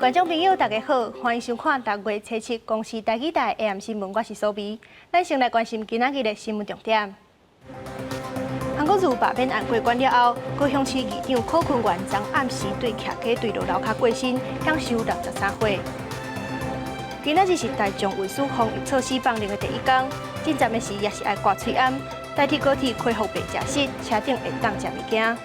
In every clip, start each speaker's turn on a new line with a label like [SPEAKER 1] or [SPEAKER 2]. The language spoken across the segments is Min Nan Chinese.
[SPEAKER 1] 觀眾朋友，大家好，歡迎收看六月初七公視台語台 AM 新聞，我是蘇美。咱先來關心今仔日的新聞重點。韓國瑜罷免案過關了後，高雄市議長許坤元昨暗時對徛家墜落樓跤過身，享壽63歲。今仔日是台中衛署防疫措施放寬的第一工，進站的時也是愛掛喙罨。台鐵高鐵恢復袂食食，車頂會當食物件。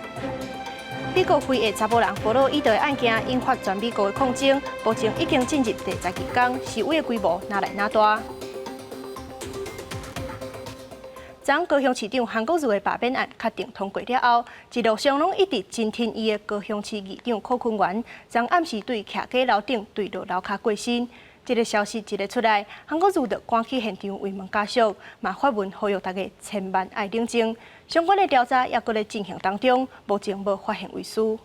[SPEAKER 1] 美國非裔查埔人弗洛伊德的案件引發全美國的抗爭，目前已經進入第12工，示威的規模愈來愈大。昨高雄市長韓國瑜的罷免案確定通過了後，一路上攏一直真挺伊的高雄市議長許坤元，昨暗時對徛家樓頂墜落樓跤過身。這个消息一个出來，韓國瑜就趕去現場慰問家屬，嘛發文呼籲大家千萬愛冷靜。相關的調查也閣咧進行當中，目前無發現遺書。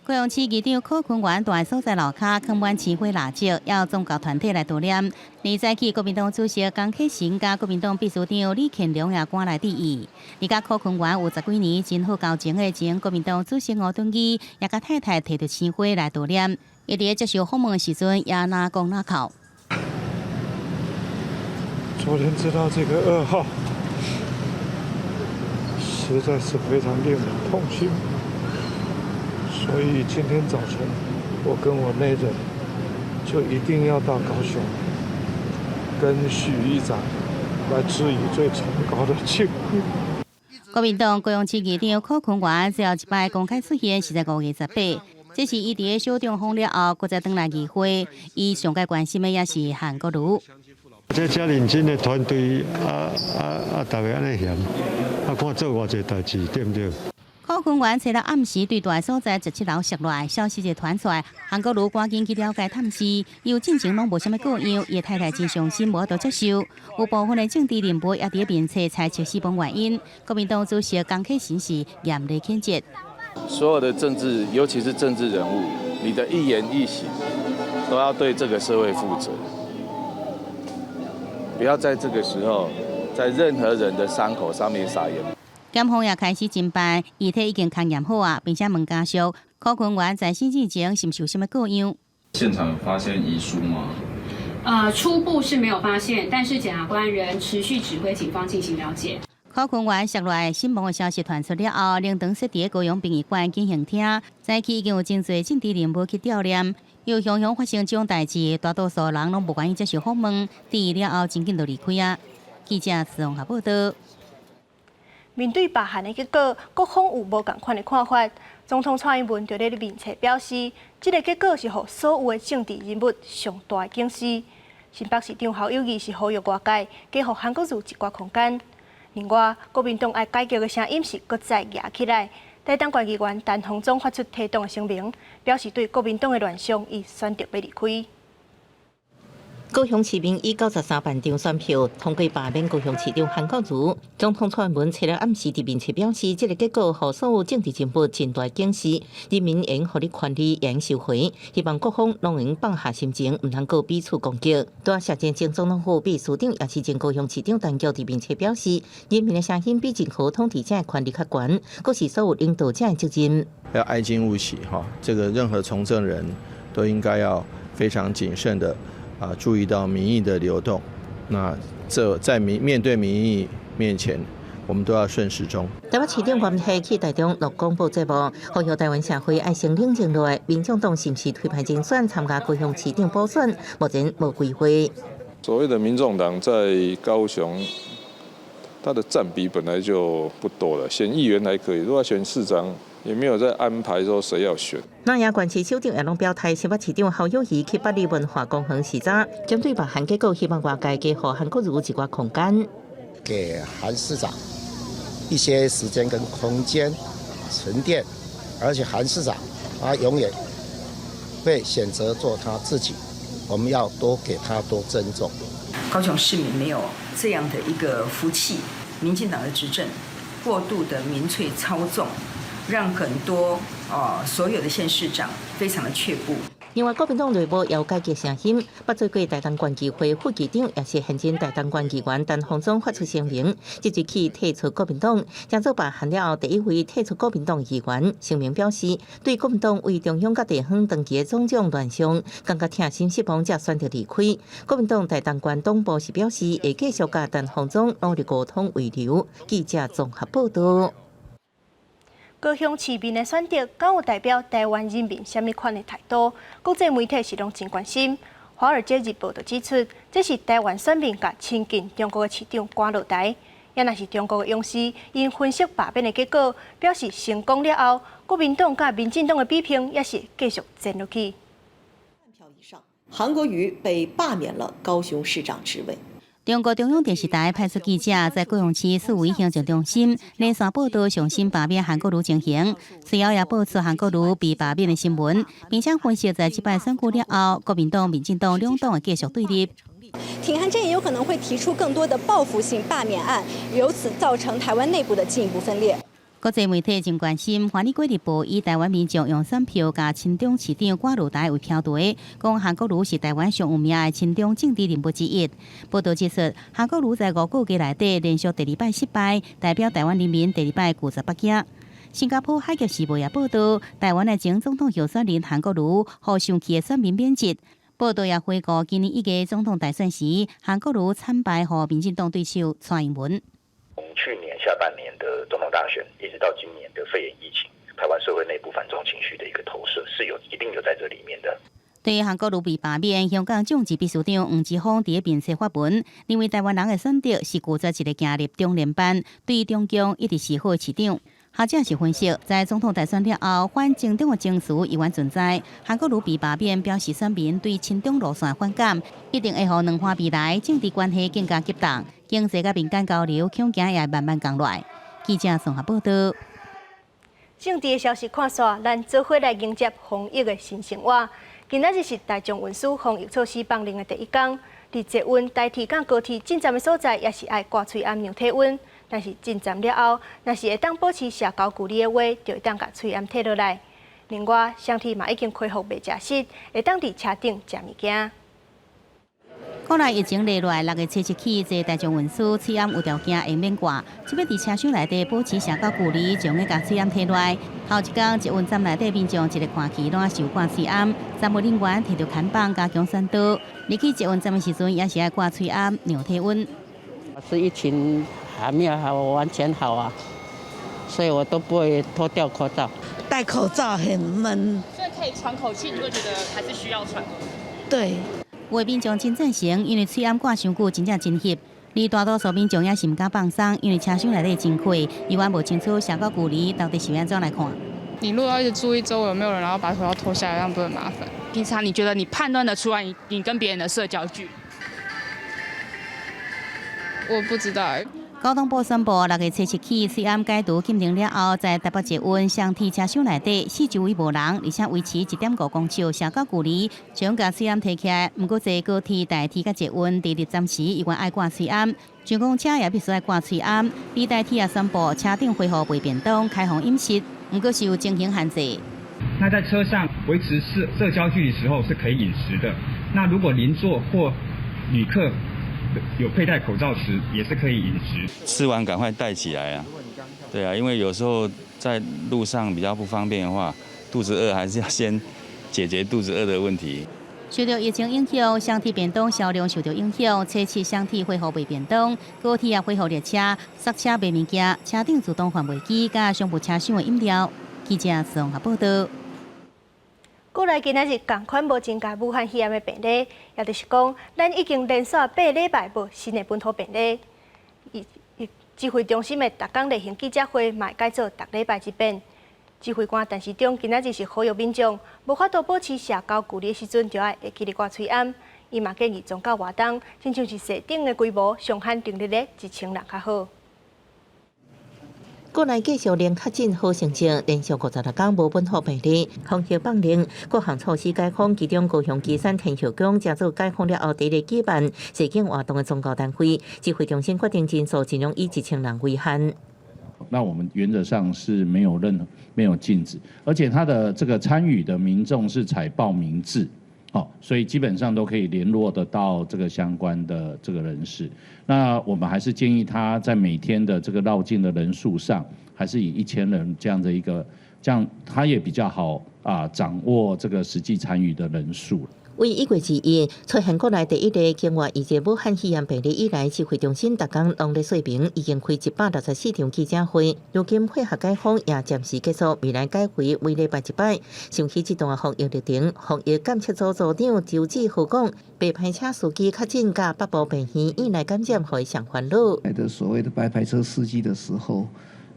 [SPEAKER 2] 高雄市議長許坤元蹛所在樓跤，囥滿鮮花蠟燭，猶有宗教團體來悼念。而早起國民黨主席江啟臣佮國民黨秘書長李乾龍也趕來致意。而佮許坤元有十幾年真好交情的前國民黨主席吳敦義，也佮太太提著鮮花來悼念。伊佇咧接受訪問的時陣，也若講若哭。
[SPEAKER 3] 昨天知道這個噩耗，實在是非常令人痛心。所以今天早晨，我跟我內人就一定要到高雄，跟許議長來致以最崇高的敬意。
[SPEAKER 2] 國民黨高雄市議長許坤元最後一擺公開出現是在5月18，這是伊佇咧小中風了後，閣再轉來議會。伊上蓋關心的也是韓國瑜。
[SPEAKER 4] 這遮認真的團隊，啊啊啊！逐家按呢嫌，啊看做偌濟代誌，對毋對？
[SPEAKER 2] 許坤元初六暗時對蹛所在17樓摔落來，消息一傳出來，韓國瑜趕緊去了解探視，伊進前攏無啥物過樣，伊太太真傷心，無法度接受。有部分的政治人物也佇面冊猜測死亡原因。國民黨主席江啟臣是嚴厲譴責。
[SPEAKER 5] 所有的政治，尤其是政治人物，你的一言一行都要對這個社會負責，不要在這個時候，在任何人的傷口上面撒鹽。
[SPEAKER 2] 檢方也開始偵辦，遺體已經勘驗好啊，並且問家屬，許坤元在死之前是毋是有啥物過樣？
[SPEAKER 6] 現場有發現遺書嗎？
[SPEAKER 7] 初步是沒有發現，但是檢察官仍持續指揮警方進行了解。
[SPEAKER 2] 許坤元摔落身亡的消息傳出了後，靈堂設佇高雄殯儀館景幸廳，早起已經有真濟政治人物去悼念。又雄雄發生這種代誌，大多數人攏無願意接受訪問，致意了後真緊就離開啊。記者慈榮合報道。
[SPEAKER 1] 面對罷韓的結果，各方有無仝款的看法。總統蔡英文就佇咧面冊表示，這个結果是予所有的政治人物上大的警示。新北市長侯友宜是呼籲外界給予韓國瑜一寡空間。另外，國民黨愛改革的聲音是閣再揚起來。台東縣議員陳鴻忠發出退黨的聲明，表示對國民黨的亂象，伊選擇欲離開。
[SPEAKER 8] 高雄市民以93萬張選票通過罷免高雄市長韓國瑜。總統蔡英文初六暗時佇面冊表示，這个結果予所有政治人物真大警示，人民會予你權利會收回，希望各方攏會放下心情，毋通閣彼此攻擊。拄仔前前總統府秘書長也是前高雄市長陳菊佇面冊表示，人民的聲音比任何統治者的權力較懸，閣是所有領導者的責任。
[SPEAKER 9] 要哀矜勿喜哈，這個任何從政人都應該要非常謹慎的。啊，注意到民意的流動，那這在民面對民意面前，我們都要順時鐘。
[SPEAKER 8] 台北市長關係去台中錄廣播節目，呼籲台灣社會愛先冷靜落來。民眾黨是毋是推派人選參加高雄市長補選？目前無規劃。
[SPEAKER 10] 所謂的民眾黨在高雄，它的佔比本來就不多了，選議員還可以，如果選市長，也沒有在安排說誰要選。
[SPEAKER 8] 那也縣市首長也攏表態，新北市長侯友宜去百里文化公園視察，針對罷韓結果，希望外界給予韓國瑜一寡空間，
[SPEAKER 11] 給韓市長一些時間跟空間沉澱，而且韓市長他永遠會選擇做他自己，我們要多給他多尊重。
[SPEAKER 12] 高雄市民沒有這樣的一個福氣，民進黨的執政過度的民粹操縱，讓很多所有的縣市長非常的卻步。
[SPEAKER 8] 另外，國民黨內部也有改革聲音，捌做過台東縣議會副議長，也是現任台東縣議員陳芳忠發出聲明，即日起退出國民黨，成做罷韓了後第一位退出國民黨議員。聲明表示，對國民黨為中央佮地方長期的種種亂象，感覺痛心失望，才選擇離開。國民黨台東縣黨部是表示，會繼續佮陳芳忠努力溝通挽留。記者綜合報道。
[SPEAKER 1] 高雄市民的選擇，敢有代表台灣人民啥物款的態度？國際媒體是攏真關心。《華爾街日報》就指出，這是台灣選民共親近中國的市長趕落台。也若是中國的勇士，𪜶分析罷免的結果，表示成功了後，國民黨佮民進黨的比拼也是繼續戰落去。
[SPEAKER 13] 韓國瑜被罷免了高雄市長職位。
[SPEAKER 2] 中國中央電視台派出記者在高雄市四維行政中心連線報道上新罷免韓國瑜情形，隨後也報出韓國瑜被罷免的新聞，並且分析在這擺選舉了後，國民黨、民進黨兩黨的繼續對立。
[SPEAKER 14] 挺韓陣營有可能會提出更多的報復性罷免案，由此造成台灣內部的進一步分裂。
[SPEAKER 2] 國際媒體真關心，《華爾街日報》以台灣民眾用選票共親中市長趕落台為標題，講韓國瑜是台灣上有名的親中政治人物之一。報道指出，韓國瑜在5個月內底連續第二擺失敗，代表台灣人民第二擺拒絕北京。新加坡《海峽時報》也報道，台灣的前總統候選人韓國瑜予生氣的選民免職。報道也回顧今年1月總統大選時，韓國瑜慘敗予民進黨對手蔡英文。
[SPEAKER 15] 從去年下半年的總統大選，一直到今年的肺炎疫情，台灣社會內部反中情緒的一個投射，是有一定有在這裡面的。
[SPEAKER 2] 對於韓國瑜被罷免，香港眾志秘書長黃之鋒佇面冊發文，認為台灣人的選擇是拒絕一个行入中聯辦，對中共一直示好的市長。學者是分析，在總統大選了後，反親中的情緒依然存在。韓國瑜被罷免，表示選民對親中路線的反感，一定會予兩岸未來政治關係更加激動，經濟佮民間交流恐驚也慢慢降落來。記者綜合報道。
[SPEAKER 1] 政治的消息看煞，咱做伙來迎接防疫的新生活。今仔日是大眾運輸防疫措施放令的第一工，佇捷運、台鐵佮高鐵進站的所在，也是愛掛喙罨量體溫。但是進站了後，若是會當保持社交距離的話，就會當共喙罨提落來。另外，雙鐵嘛已經恢復袂食食，會當佇車頂食物件。
[SPEAKER 2] 國內疫情落來，6月初7起，坐大眾運輸喙罨有條件會免掛。這欲佇車廂內底保持社交距離，就會共喙罨提落來。頭一工捷運站內底民眾一个看去，攏是有掛喙罨，站務人員提著牽棒加強宣導。入去捷運站的時陣，也是愛掛喙罨量體溫。
[SPEAKER 16] 是疫情還沒有好完全好啊，所以我都不會脫掉口罩。
[SPEAKER 17] 戴口罩很悶，
[SPEAKER 18] 所以可以喘口氣，你會覺得還是需要喘。
[SPEAKER 17] 對。
[SPEAKER 2] 有的民眾真贊成，因為喙罨掛傷久，真正真翕。而大多數民眾也是毋敢放鬆，因為車廂內底真闊，猶原無清楚社交距離到底是按怎來看。
[SPEAKER 18] 你如果要一直注意周圍有沒有人，然後把口罩脫下來，這樣不會很麻煩？平常你覺得你判斷得出來，你跟別人的社交距離？我不知道。
[SPEAKER 2] 交通部宣布，6月初7起，喙罨解除禁令了後，在台北捷運雙鐵車廂內底，四周圍無人，而且維持1.5公尺社交距離，將共喙罨提起來。毋過坐高鐵、台鐵佮捷運，佇入站時猶原愛掛喙罨，像公車也必須愛掛喙罨。而台鐵也宣布，車頂恢復賣便當、開放飲食，毋過是有情形限制。
[SPEAKER 19] 那在車上維持社交距離時候是可以飲食的。那如果鄰座或旅客有佩戴口罩時，也是可以飲食。
[SPEAKER 6] 吃完趕快戴起來啊！對啊，因為有時候在路上比較不方便的話，肚子餓還是要先解決肚子餓的問題。
[SPEAKER 2] 受到疫情影響，雙鐵便當銷量受到影響，初七雙鐵恢復賣便當，高鐵也恢復列車塞車賣物件，車頂自動販賣機佮商務車廂的飲料。記者綜合報道。
[SPEAKER 1] 國內今仔日仝款無增加武漢肺炎的病例，也就是講，咱已經連續8禮拜無新的本土病例。指揮中心的逐工例行記者會嘛會改做逐禮拜一遍。指揮官陳時中今仔日是呼籲民眾，無法度保持社交距離的時陣，就愛會記得掛喙罨。伊嘛建議宗教活動，親像是社頂的規模上限定立咧1000人較好。
[SPEAKER 8] 國內繼續零確診好成績，連續56工無本土病例，防疫放令各項措施解封，其中高雄旗山天后宮成做解封了後第一个舉辦祭典活動的宗教單位，指揮中心決定人數盡量以1000人為限。
[SPEAKER 20] 那我們原則上是沒有任何沒有禁止，而且他的這個參與的民眾是採報名制，好，所以基本上都可以聯絡得到這個相關的這個人士。那我們還是建議他在每天的這個繞境的人數上，還是以1000人這樣的一個，這樣他也比較好啊掌握這個實際參與的人數。
[SPEAKER 8] 為1月2日出現國內第一例境外移入武漢肺炎病例以來，指揮中心逐工攏咧說明，已經開164場記者會。如今配合解封也暫時結束，未來改為每禮拜一擺。想起這段防疫歷程，防疫監測組組長周志豪講，白牌車司機確診佮北部病院院內感染，予伊上煩惱。
[SPEAKER 21] 的所謂的白牌車司機的時候，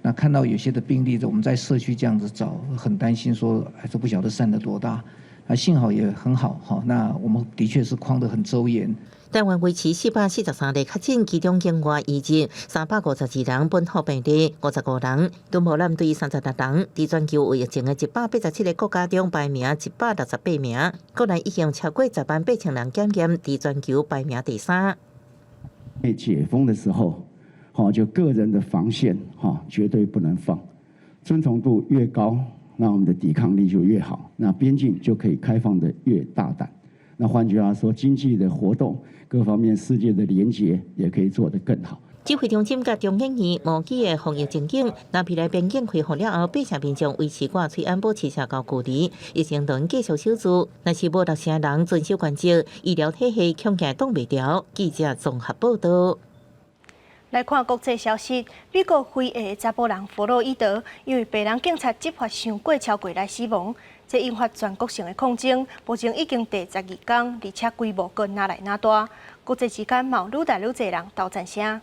[SPEAKER 21] 那看到有些的病例，我們在社區這樣子找，很擔心說，還是不曉得散得多大。啊，幸好也很好哈。那我們的確是框得很周嚴。
[SPEAKER 8] 台灣維持443例確診，其中境外移入352人，本土病例55人，敦布艦隊36人。佇全球有疫情的187個國家中排名168名，國內已經超過10萬8千人檢驗，佇全球排名第三。
[SPEAKER 22] 被解封的時候，就個人的防線絕對不能放，遵從度越高，那我們的抵抗力就越好，那邊境就可以開放得越大膽。那換句話說，經濟的活動各方面世界的連結也可以做得更好。
[SPEAKER 8] 指揮中心佮中研院模擬的防疫情景，若未來邊境開放了後，百姓民眾維持掛喙罨保持社交距離，疫情當繼續守住。若是無6成人遵守原則，醫療體系恐驚擋袂牢。記者綜合報道。
[SPEAKER 1] 來看國際消息，美國非裔查埔人弗洛伊德因為白人警察執法傷過超過來死亡，這引發全國性的抗爭。目前已經第12工，而且規模閣愈來愈大。國際之間嘛有愈來愈濟人鬥贊聲。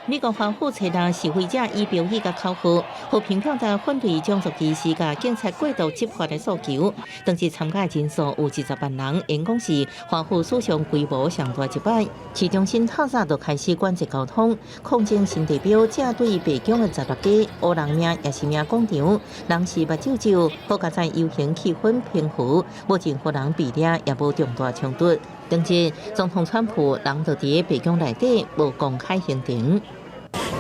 [SPEAKER 8] 美國華府初六示威者以標語佮口號和平表達反對種族歧視佮警察過度執法的訴求。當時參加人數有20萬人，𪜶講是華府史上規模上大一擺。市中心透早就開始管制交通，抗爭新地標正對白宮的16街，烏人命也是命廣場，人是目睭皺，好佳哉遊行氣氛平和，無任何人被掠，也無重大衝突。當日總統川普人就佇白宮內底無公開行程。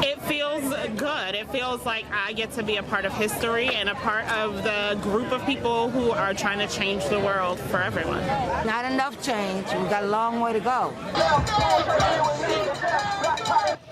[SPEAKER 23] It feels good. It feels like I get to be a part of history and a part of the group of people who are trying to change the world for everyone.
[SPEAKER 24] Not enough change. We got a long way to go.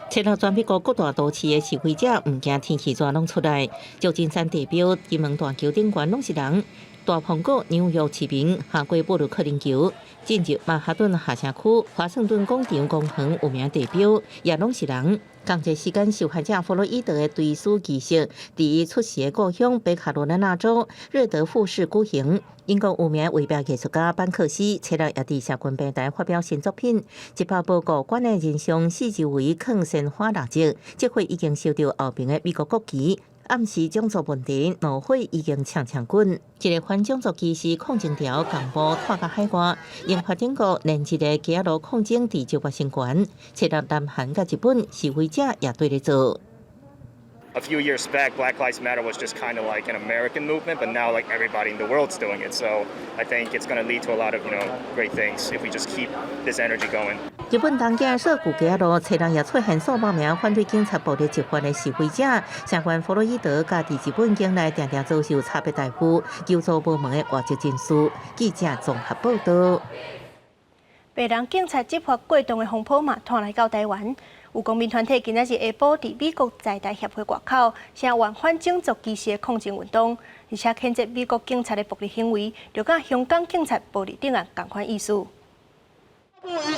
[SPEAKER 8] 七號全美國各大都市的示威者毋驚天氣熱，攏出來。舊金山地標金門大橋頂懸攏是人。大蘋果紐約市民行過布魯克林橋，進入曼哈頓下城區華盛頓廣場公園有名地標，也攏是人。仝一時間，受害者弗洛伊德的追思儀式，佇伊出世的故鄉北卡羅來納州瑞德富市舉行。英國有名畫壁藝術家班克西，七日也佇社群平台發表新作品，一百博物館的人像四周圍囥鮮花蠟燭，這回已經燒著後爿的美國國旗。暗示種族問題怒火已經衝衝滾，一個反種族歧視抗爭潮仝步拖到海外，引發中國連日的街仔路抗爭持續嘛升懸。七日南韓佮日本示威者也綴咧做。
[SPEAKER 25] A few years back, Black Lives Matter was just kind of like an American movement, but now like everybody in the world's doing it. So I think it's going to lead to a lot of great things if we just keep this energy going.
[SPEAKER 8] 日本東京澀谷街仔路，初六也出現數百名反對警察暴力執法的示威者，聲援弗洛伊德，佮佇日本境內定定遭受差別待遇、求助無門的外籍人士。記者綜合報道。
[SPEAKER 1] 白人警察執法過當的風波嘛，拖來到台灣。有公民團體今仔日下晡佇美國在台協會外口，聲援反種族歧視的抗爭運動，而且譴責美國警察的暴力行為，就佮香港警察暴力定案仝款意思。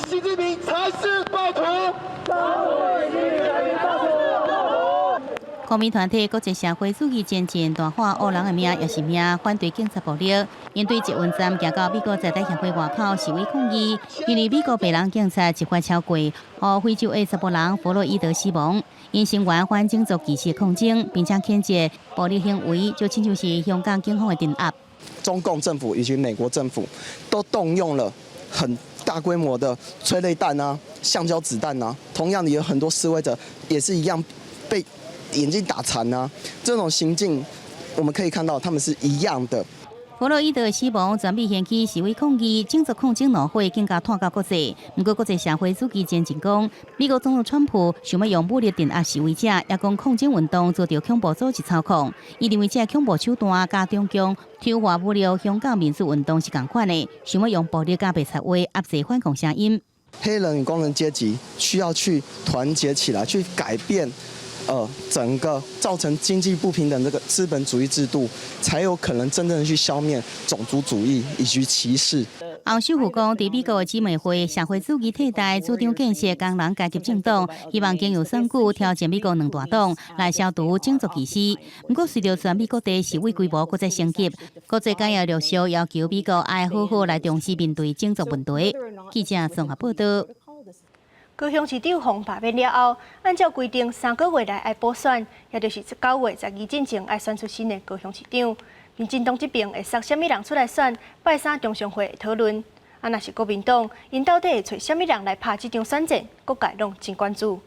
[SPEAKER 26] 習近平才是暴徒。
[SPEAKER 2] 公民團體國際社會主義陣線大喊烏人的命也是命，反對警察暴力。𪜶對捷運站行到美國在台協會外口示威抗議，因為美國白人警察執法超過，予非洲裔查埔人弗洛伊德死亡。𪜶聲援反種族歧視抗爭，並且譴責暴力行為，就親像是香港警方的鎮壓。
[SPEAKER 27] 中共政府以及美國政府都動用了很大規模的催淚彈啊、橡膠子彈啊，同樣的有很多示威者也是一樣被眼睛打殘啊，這種行徑我們可以看到他們是一樣的。
[SPEAKER 2] 弗洛伊德死亡，全美掀起示威抗議，種族抗爭怒火更加湠到國際。毋過國際社會組織前進講，美國總統川普想欲用武力鎮壓示威者，也講抗爭運動遭著恐怖組織操控。伊認為這恐怖手段佮中共挑化武力香港民主運動是仝款的，想欲用暴力佮白賊話壓制反抗聲音。
[SPEAKER 27] 黑人與工人階級需要去團結起來，去改變。整個造成經濟不平等這個資本主義制度，才有可能真正去消滅種族主義以及歧視。
[SPEAKER 2] 洪秀柱講，佇美國的姊妹會社會主義替代主張建設工人階級政黨，希望經由選舉挑戰美國兩大黨來消除種族歧視。毋過，隨著全美各地示威規模閣再升級，國際間也陸續要求美國愛好好來重視面對種族問題。記者綜合報道。
[SPEAKER 1] 高雄市長予罷免了後，按照規定3個月內愛補選，也就是9月12進前愛選出新的高雄市長。民進黨這邊會捒啥物人出來選？拜三中常會討論。啊，若是國民黨，𪜶到底會揣啥物人來拍這場選戰？各界攏真關注。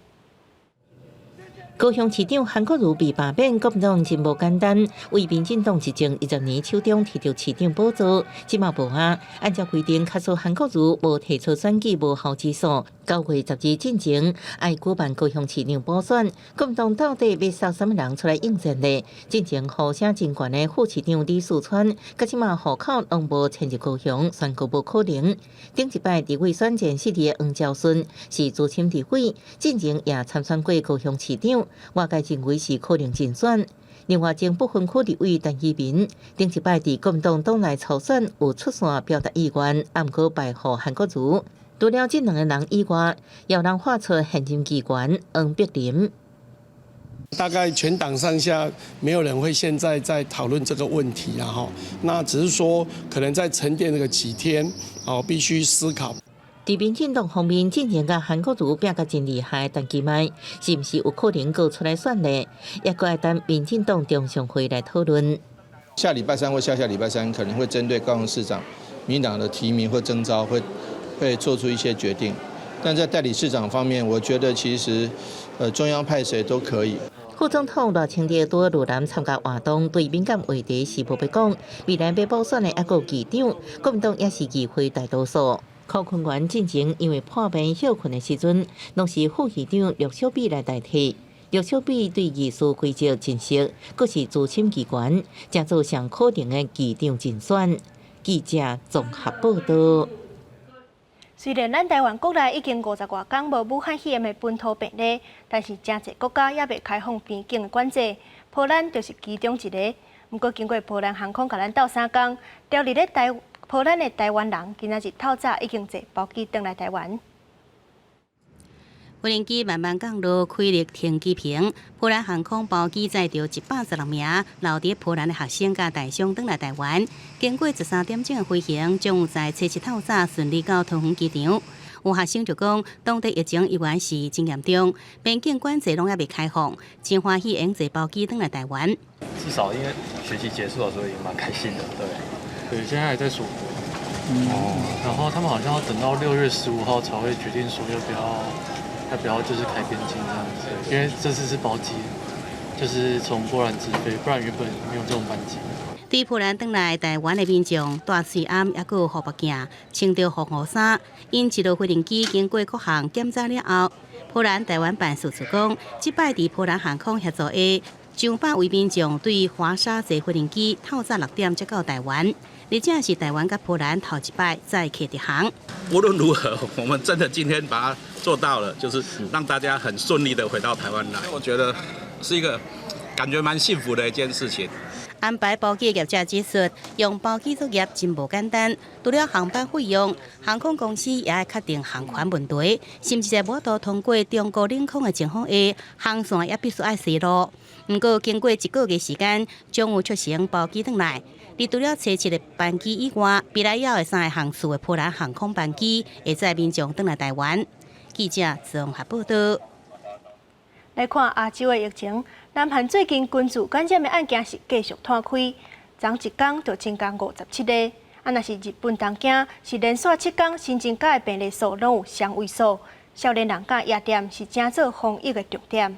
[SPEAKER 8] 高雄市長韓國瑜被罷免，國民黨真無簡單。為民進黨執政20年手中提著市長寶座，這馬無啊。按照規定，假使韓國瑜無提出選舉無效之訴，9月12進前愛舉辦高雄市長補選。國民黨到底欲捒啥物人出來應戰呢？進前呼聲真懸的副市長李四川，佮這馬戶口攏無遷入高雄，宣告無可能。頂一擺立委選戰失利的黃昭順是資深立委，進前也參選過高雄市長。外界認為是可能競選。另外，前不分區立委陳其明，頂一擺佇國民黨黨內初選有出線表達意願，毋過敗予韓國瑜。除了這兩個人以外，也有人喊出現任議員黃碧玲。
[SPEAKER 3] 大概全黨上下沒有人會現在在討論這個問題啦，哈。那只是說可能在沉澱這個幾天，哦，必須思考。
[SPEAKER 8] 佇民進黨方面，進前佮韓國瑜拚甲真厲害，陳其邁是毋是有可能閣出來選呢？也閣愛等民進黨中常會來討論。
[SPEAKER 4] 下禮拜三或下下禮拜三可能會針對高雄市長民進黨的提名或徵召，會做出一些決定。但在代理市長方面，我覺得其實，中央派誰都可以。
[SPEAKER 8] 副總統賴清德佇呂南參加活動，對敏感話題是無欲講。未來欲補選的猶閣有議長，國民黨也是議會大多數。柯坤元進前因為破病歇睏的時陣，攏是副議長陸小比來代替。陸小比對議事規則真熟，閣是資深議員，誠做上可能的議長人選。記者綜合報道。
[SPEAKER 1] 雖然咱台灣國內已經50外工無武漢肺炎的本土病例，但是誠濟國家猶未開放邊境的管制，波蘭就是其中一个。毋過經過波蘭航空共咱鬥相共，調離咧台波蘭的台灣人，今仔日透早已經坐包機轉來台灣。
[SPEAKER 2] 無人機慢慢降落，開入停機坪。波蘭航空包機載著116名留佇波蘭的學生佮台商轉來台灣。經過13點鐘的飛行，終於在初七透早順利到桃園機場。有學生就講，當地疫情依然是真嚴重，邊境管制攏猶未開放，真歡喜會坐包機轉來台灣。
[SPEAKER 5] 至少因為學期結束了，所以蠻開心的。對，對，現在還在鎖國。哦。然後他們好像要等到6月15號才會決定說要不要就是開邊境這樣子，因為這次是包機，就是從波蘭直飛，不然原本沒有這種班機。
[SPEAKER 2] 對波蘭轉來台灣的民眾，戴喙罨，猶閣有護目鏡，穿著防護衫，𪜶一落飛行機經過各項檢查了後，波蘭台灣辦事處講，這擺佇波蘭航空協助下，上百位民眾對華沙坐飛行機，透早6點才到台灣。而這是台灣佮波蘭頭一擺載客直航。
[SPEAKER 7] 無論如何，我們真的今天把它做到了，就是讓大家很順利的回到台灣來。我覺得是一個感覺蠻幸福的一件事情。
[SPEAKER 2] 安排包機業者指出，用包機作業真無簡單，除了航班費用，航空公司也愛確定航權問題，甚至在無法度通過中國領空的情況下，航線也必須愛塞路。毋過經過一個月時間，終於促成包機轉來。而除了初七的班機以外，未來猶會三個航次的波蘭航空班機會載民眾轉來台灣。記者綜合報道。
[SPEAKER 1] 來看亞洲的疫情，南韓最近根治感染的案件是繼續湠開，昨一工就增加57例。啊，若是日本東京是連續7工新增加的病例數攏有雙位數，少年人佮夜店是誠做防疫的重點。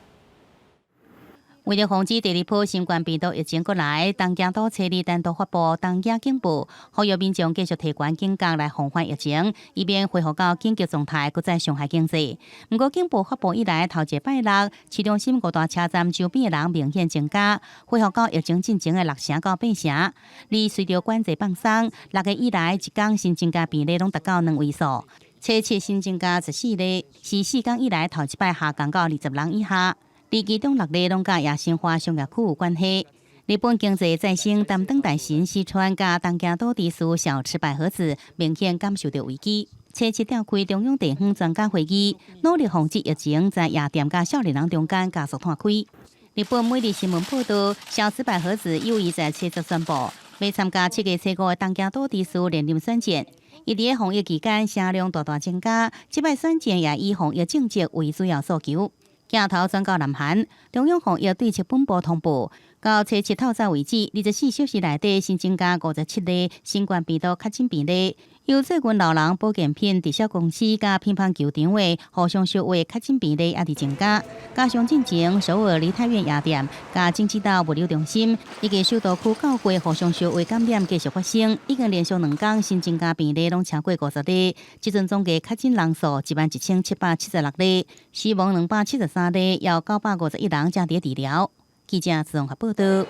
[SPEAKER 2] 為了防止第二波新冠病毒疫情過來，東京都初二單獨發布東京警報，呼籲民眾繼續提懸警覺來防範疫情，以免恢復到緊急狀態，閣再傷害經濟。毋過警報發布以來，頭一拜六，市中心五大車站周邊的人明顯增加，恢復到疫情進前的六成到八成。而隨著管制放鬆，6月以來一工新增加病例攏達到兩位數，初七新增加14例，是4工以來頭一擺下降到20人以下。而其中六例攏佮椰心花商業區有關係。日本經濟再生擔當大臣西村佮東京都知事小池百合子明顯感受著危機。初七召開中央地方專家會議，努力防止疫情在夜店佮少年人中間加速湠開。日本每日新聞報道，小池百合子有意在初十宣布，欲參加7月初5的東京都知事連任選戰。伊佇咧防疫期間聲量大大增加，這擺選戰也以防疫政績為主要訴求。鏡頭轉到南韓，中央防疫對策本部通報，到初七透早為止，24小時內底新增加57例新冠病毒確診病例。由最近老人保健品直銷公司佮乒乓球場的互相相話確診病例也佇增加。加上進前首爾梨泰院夜店、佮京畿道物流中心以及首都區教會互相相話感染繼續發生，已經連續2工新增加病例攏超過50例。這陣總計確診人數11,776例，死亡273例，有951人正佇治療。記者綜合報道。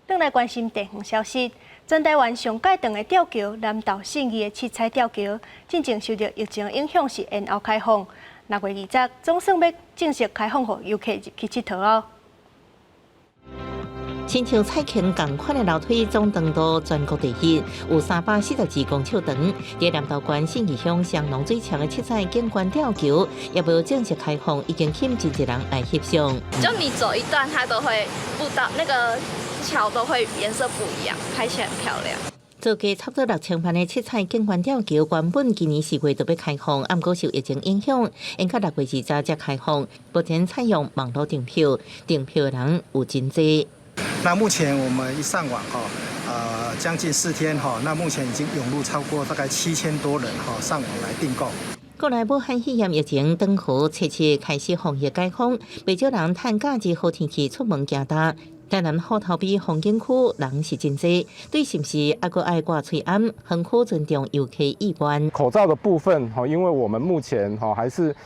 [SPEAKER 1] 轉來關心地方消息，全台灣上蓋長的吊橋南投信義的七彩吊橋，進前受著疫情影響是延後開放。6月20，總算欲正式開放予遊客入去𨑨迌囉。
[SPEAKER 8] 親像彩虹仝款的樓梯總長度全國第一，有342公尺長。佇南投縣信義鄉雙龍水牆的七彩景觀吊橋，也無正式開放，已經吸引真濟人來翕相。
[SPEAKER 9] 就你走一段，它都會步道那個橋都會顏色不一樣，拍起來很漂亮。
[SPEAKER 8] 造價差不多6000萬的七彩景觀吊橋，原本今年4月就欲開放，毋過受疫情影響，延到6月20才開放。目前採用網路訂票，訂票的人有真濟。
[SPEAKER 10] 那目前我們一上網哈，將近4天哈，那目前已經湧入超過大概7000多人哈上網來訂購。
[SPEAKER 8] 國內武漢肺炎疫情當予初七開始防疫解封，袂少人趁假日好天氣出門行踏。台南虎頭埤風景區人是真濟，對是毋是猶閣愛掛喙罨？園區尊重遊客意願。
[SPEAKER 11] 口罩的部分哈，因為我們目前哈還是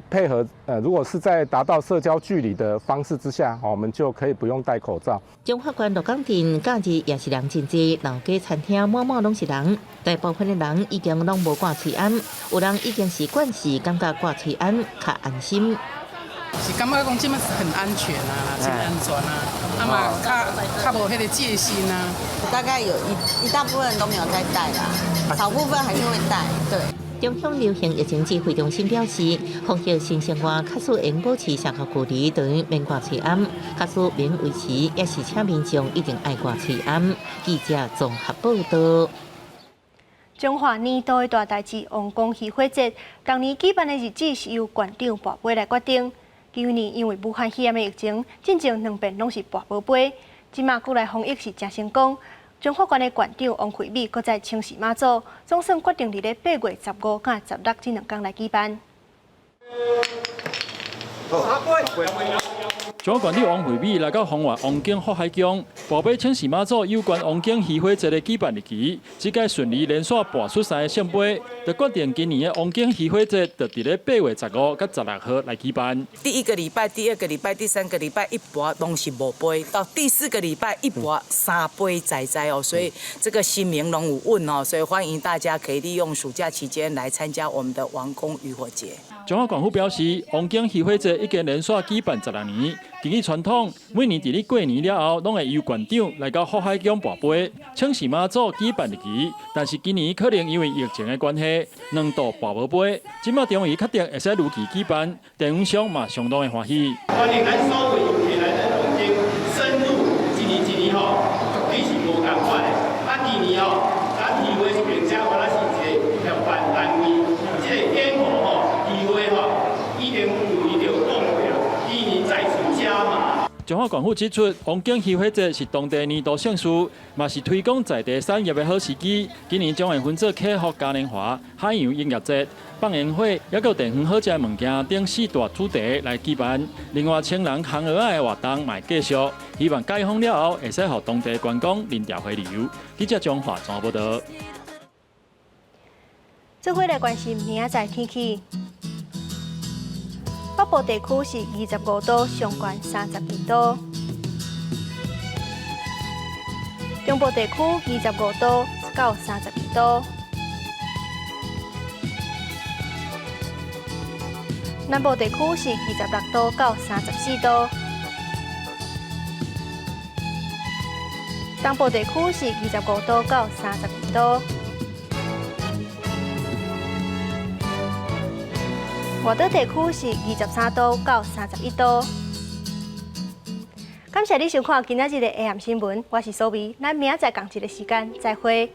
[SPEAKER 11] 配合如果是在達到社交距離的方式之下，我們就可以不用戴口罩。
[SPEAKER 8] 彰化縣鹿港鎮假日也是人真濟，老街餐廳滿滿攏是人，大部分的人已經攏無掛喙罨，有人已經習慣勢感覺掛喙罨較安心。
[SPEAKER 12] 是感覺講這馬很安全啊，真安全啊，啊嘛較較無彼個戒心啊。
[SPEAKER 13] 大概有一大部分人都沒有在戴啦，少部分還是會戴，對。
[SPEAKER 8] 中央流行疫情指揮中心表示，防疫新生活假使會保持社交距離，當然免掛喙罨；假使免維持，也是請民眾一定愛掛喙罨。記者綜合報道。
[SPEAKER 1] 彰化年度的大代誌王公漁火節，逐年舉辦的日子是由縣長跋杯來決定。去年因為武漢肺炎的疫情，進前兩遍攏是跋無杯，這馬閣來防疫是誠成功。彰化縣的縣長王惠美閣再請示媽祖，總算決定佇咧8月15佮16這兩工來舉辦。
[SPEAKER 14] 彰化縣長王惠美來到豐原王景福海宮，跋杯請示媽祖有關王景漁火節的舉辦日期。這屆順利連續跋出三个聖杯，就決定今年的王景漁火節就佇咧8月15佮16號來舉辦。
[SPEAKER 15] 第一個禮拜、第二個禮拜、第三個禮拜一跋攏是無杯，到第四個禮拜一跋三杯在在哦，所以這個神明攏有允哦，所以歡迎大家可以利用暑假期間來參加我們的王公漁火節。
[SPEAKER 14] 彰化縣府表示，王景漁火節已經連續舉辦16年。根據傳統，每年佇咧過年了後，攏會由縣長來到福海宮跋杯，請示媽祖舉辦日期。但是今年可能因為疫情的關係，兩度跋無杯。這馬終於確定會使如期舉辦，地方上嘛相當的歡喜。
[SPEAKER 28] 歡迎咱所有遊客來咱王景深入一年一年吼，絕對是無仝款的。啊，今年吼，咱漁會這邊遮原來是一個協辦單位，這個煙火吼，漁會吼，已經有伊著講過啊，今年再次加碼。
[SPEAKER 14] 彰化縣府指出，王景漁火節是當地年度盛事，嘛是推廣在地產業的好時機。今年將會分做客福嘉年華、海洋音樂節、放煙火，抑閣有地方好食的物件等四大主題來舉辦。另外，青人烘蚵仔的活動嘛會繼續，希望解封了後，會使予當地觀光人潮回流。記者張華綜合報導。
[SPEAKER 1] 做伙來關心明仔載天氣。北部地區是25度，上懸32度；中部地區25度到32度；南部地區是26度到34度；東部地區是25度到32度。外島地區是23度到31度。感謝你收看今仔日的 AM 新聞，我是蘇美，咱明仔載仝一个時間再會。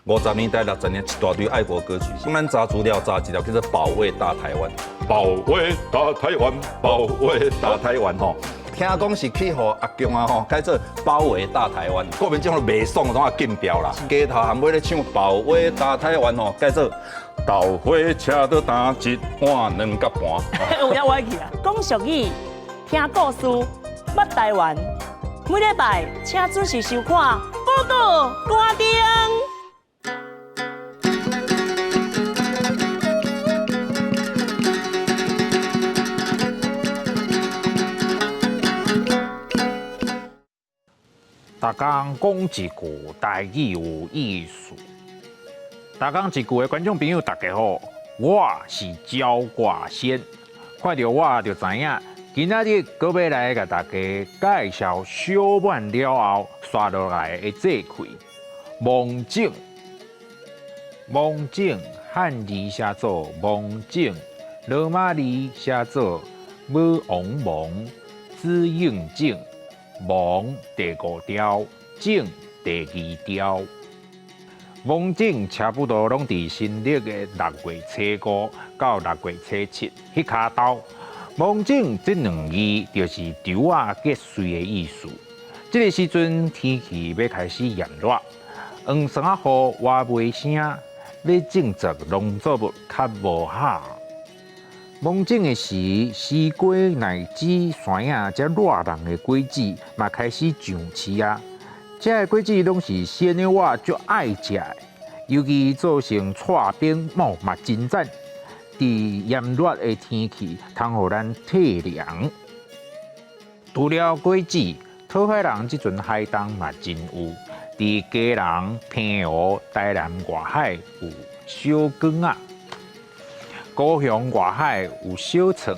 [SPEAKER 6] 50年代、60年，一大堆愛國歌曲。咱查資料查一條叫做《保衛大台灣》，保衛大台灣，保衛大台灣吼。聽講是去予阿共啊吼，改做包圍大台灣。國民政府袂爽，攏啊禁掉啦。街頭巷尾咧唱保衛大台灣吼，改做豆花車都擔一碗兩角盤。
[SPEAKER 16] 有影歪去啊！講俗語，聽故事，捌台灣。每禮拜請準時收看《寶島歌丁》。
[SPEAKER 17] 逐工講一句台語有意思。逐工一句的觀眾朋友，大家好，我是焦掛先。看著我就知影，今仔日閣欲來共大家介紹小滿了後煞落來的節氣——芒種。芒種漢字寫做芒種，羅馬字寫做武王芒，子應種。芒第五條，種第二條。芒種差不多攏佇新曆的6月初五到6月初七彼跤頭。芒種這兩字就是稻仔結穗的意思。這个時陣天氣欲開始炎熱，黃霜仔雨倚袂聲，欲種植農作物較無好。芒種的時，西瓜、奶子、山仔這熱人的果子嘛開始上市啊！這个果子攏是鮮的，我足愛食的，尤其做成剉冰，嘛真讚。佇炎熱的天氣，通予咱退涼。除了果子，討海人這陣海東嘛真有。佇基隆、澎湖、台南外海有小卷仔。高雄外海有小創、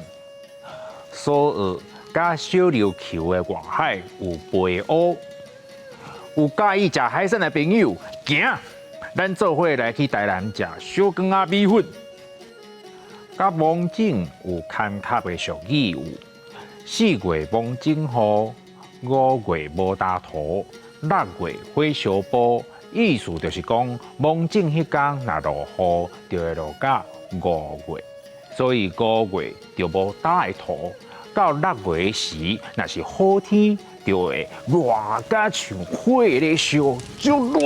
[SPEAKER 17] 蘇澳佮小琉球的外海有白烏。有佮意食海產的朋友，行，咱做伙來去台南食小卷仔米粉。佮芒種有牽合的俗語有：4月芒種雨，5月無焦土，6月火燒埔。意思就是講，芒種彼工若落雨，就會落到5月，所以5月就無焦的土。到6月時，若是好天，就會熱甲像火咧燒，足熱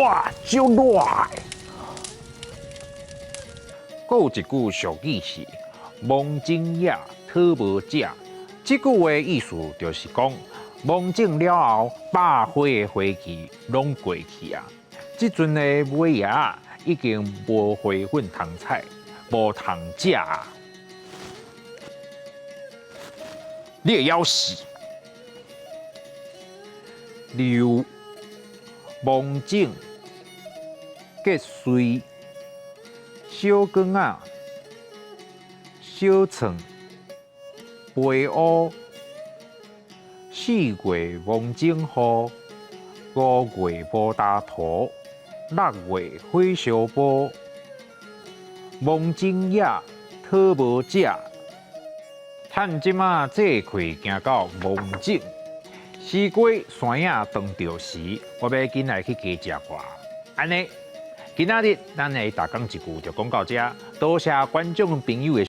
[SPEAKER 17] 足熱的。閣有一句俗語是“芒種野，討無食”，這句話意思就是講，芒種了後，百花的花期攏過去啊。這陣的尾仔已經無花粉通採，無通食啊！你會枵死！溜芒種、結穗、小光仔、小創、肥烏、四月芒種雨、五月無焦塗、六月火燒埔、芒種野、討無食。趁這馬這氣行到芒種，西瓜山影當著時，我欲緊來去加食寡。按呢，今仔日咱的逐工一句就講到這，多謝觀眾朋友的。